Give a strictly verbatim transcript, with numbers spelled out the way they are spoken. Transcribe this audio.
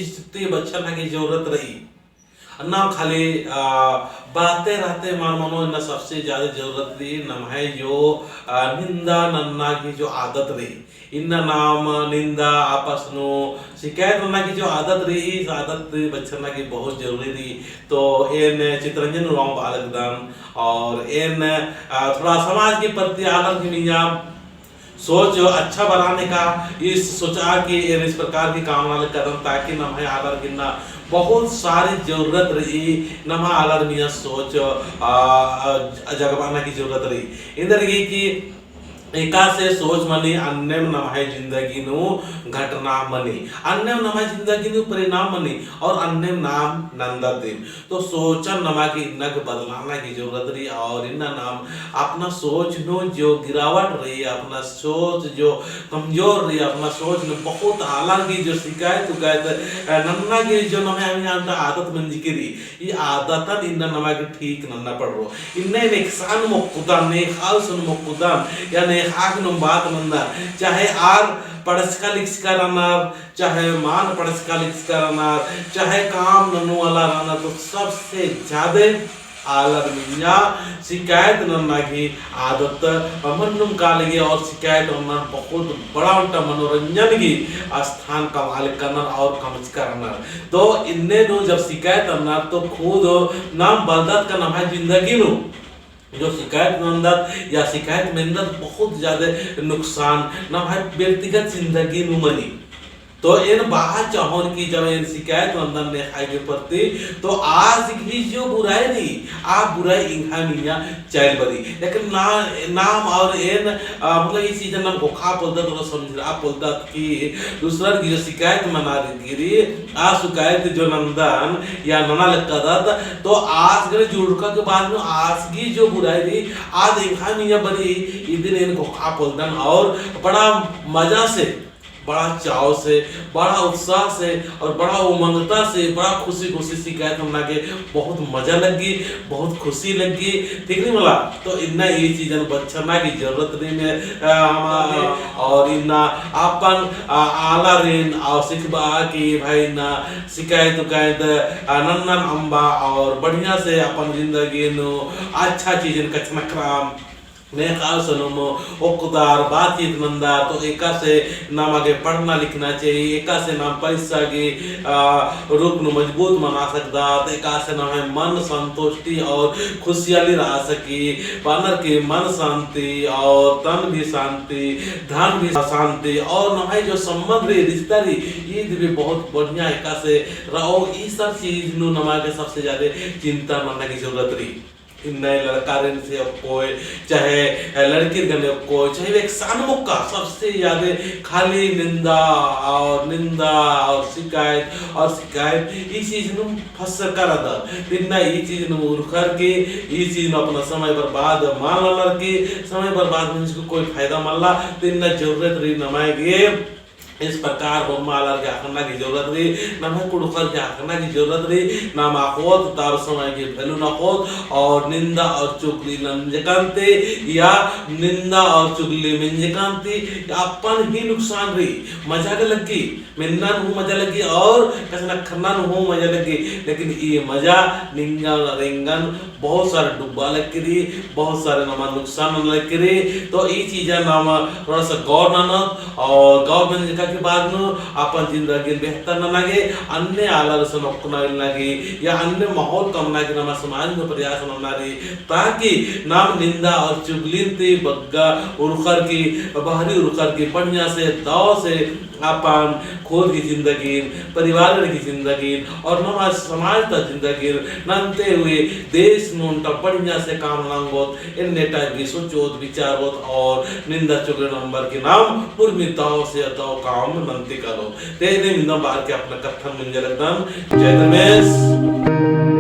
ती बछरना की जरूरत रई। अन्ना खाली, आ, बाते रहते मल मनो, इन्ना सबसे ज्यादा जरूरत रई नम्है जो, आ, निंदा नन्ना की जो आदत रई। इन्ना नाम निंदा आपस नू शिकायत नन्ना की जो आदत रई, इस आदत ती बछरना की बहुत जरूरी रई। तो एन चितरंजन उराँव बआ लगदन और एन, आ, थोड़ा समाज के प्रति आलर की मइय्याँ सोच अच्छा बनाने का इस सोचा कि एन इस प्रकार की काम वाले कदम, ताकि नम्है आलर की इन्ना बहुत सारी जरूरत रई, नम्है आलर मइय्याँ सोच, आ, आ, जगबाना की जरूरत रई। एन्देरगे कि एका से सोच मनी अन्नेम नम्है जिंदगी नू घटना मनी, अन्नेम नम्है जिंदगी नू परिणाम मनी और अन्नेम नाम नंदत दिम। तो सोचन नमा गे इन्ना गे बदलाना की जरूरत रई और इन्ना नाम अपना सोच नू जो गिरावट रई, अपना सोच जो कमजोर रई, अपना सोच नू बहुत आलर की जो शिकायत उकायत, अ, नन्ना गे जो नम्है अमी अंटा आदत मंजकी रई, ई आदतन इन्ना नमा गे ठीक नन्ना पड़रो। इन्ना नेखसन मोक्कदन, नेखा गुसन मोक्कदन, या नेखा गुसन बात नन्दन, चाहे आर पढ़चका लिखचका रअनर, चाहे मल पढ़चका लिखचका रअनर, चाहे काम ननू वाला रअनर, तो सबसे ज्यादा आलर मइय्याँ शिकायत नन्ना की आदत मन्नुम काली और शिकायत नन्ना बहुत बड़ा ओन्टा मनोरंजन की स्थान कमआ लगनर और कमचका रअनर। तो इन्ने नू जब शिकायत नन्ना तो खुद नाम बलदत का नम्है जिंदगी नू जो शिकायत नन्दत या शिकायत मेन्दत बहुत ज्यादा नुकसान नम्है व्यक्तिगत जिंदगी नू मनी। तो एन बआ चाहोन कि जब एन शिकायत नन्दन नेखा गे प्रति, तो आस गही जो बुराई रई, आ बुराई एंग्है मइय्याँ चइल बरई। लेकिन ना, नाम और एन, अ, मतलब ई चीजन नाम घोखआ पोलदत और समझरआ पोलदत कि दूसरर गही जो शिकायत मना रई, गिरी, आ शिकायत जो नन्दन या नना लगदत, तो आस गने जुड़का के बाद में आस गही जो बुराई रई, आद एंग्है मइय्याँ बरई, इदिन एन घोखआ पोलदन और बड़ा मजा से, बड़ा चाव से, बड़ा उत्साह से और बड़ा उमंगता से, बड़ा खुशी खुशी शिकायत नन्ना गे बहुत मजा लग्गी, बहुत खुशी लग्गी, ठीक रई मला? तो इन्ना ई चीजन बछरना की जरूरत रई ने, अ, हमारे, और इन्ना अपन, अ, आलारिन और सिखबआ कि भाई इन्ना शिकायत उकायत, अ, नन्नन अम्बा और बढ़िया से अपन जिंदगी नू अच्छा चीजन कछनखरआ नेखा गुसन ओक्कदर बातचीत नन्दर, तो एकासे नमा गे पढ़ना लिखना चाहिए, एकासे नाम पैसा गे, आ, रूप नू मजबूत मना सकदत, एकासे नम्है मन संतुष्टि और खुशियाली रआ सकी, बअनर की मन शांति और तन भी शांति, धन भी शांति और नम्है जो संबंध रई, रिश्ता रई, ईद भी बहुत बढ़िया एकासे रओ। ई सब चीज नू नमा गे सबसे ज्यादा चिंता मन्ना की जरूरत रई। इन्ना लड़कारिन से ओक्कोय, चाहे लड़किर गने ओक्कोय, चाहे एकसन मोक्का, सबसे ज्यादा खाली निंदा और निंदा और शिकायत और शिकायत, ई चीज नू फंसका रअदत। इन्ना ई चीज नू उरखर की, ई चीज नू अपना समय बर्बाद मल ननर की, समय बर्बाद मंजकी कोई फायदा मल्ला। तो इन्ना जरूरत रई नमा गे इस प्रकार होरमा आलर गे अख़ना की जरूरत रई, नम्है कुँड़ुख़र गे अख़ना की जरूरत रई, नाम अख़ोत तब समय की value नखोत, और निंदा और चुगली नंजकन ती या निंदा और चुगली मेंजकन ती अपन ही नुकसान रई। मजा गे लग्गी, मेन्ना नू हूँ मजा लग्गी और कछनखरना नू हूँ मजा लग्गी, लेकिन ई मजा निंगन रेंगन बहुत सारे डुब्बा लग्गी रई, बहुत सारे नमा नुकसान नना लग्गी रई। तो ई चीजा नाम थोड़ा सा गौर ननोत और गौर नंजका के बाद नू अपन जिंदगी बेहतर नना गे, अन्ने आलर से नोकना इलना गे या अन्ने माहौल कमना गे नमा समाज में प्रयास नना रई, ताकि नाम निंदा और चुगलिन ती बग्गे उरखर की, बाहरी उरखर की बढ़िया से दव से अपन खुद की जिंदगी, परिवार की जिंदगी और नम्है समाज ता जिंदगी नन्ते हुए देश नू ओन्टा बढ़िया से काम नंगोत, एन्ने type की सोचोत, विचारोत और निंदा चुगली नंबर की नाम उर्मी दव से दव काम नन्ती कालोत। ते इन्ने निंदा बार के अपना कत्थन मुंजा लगदन। जय धर्मेस।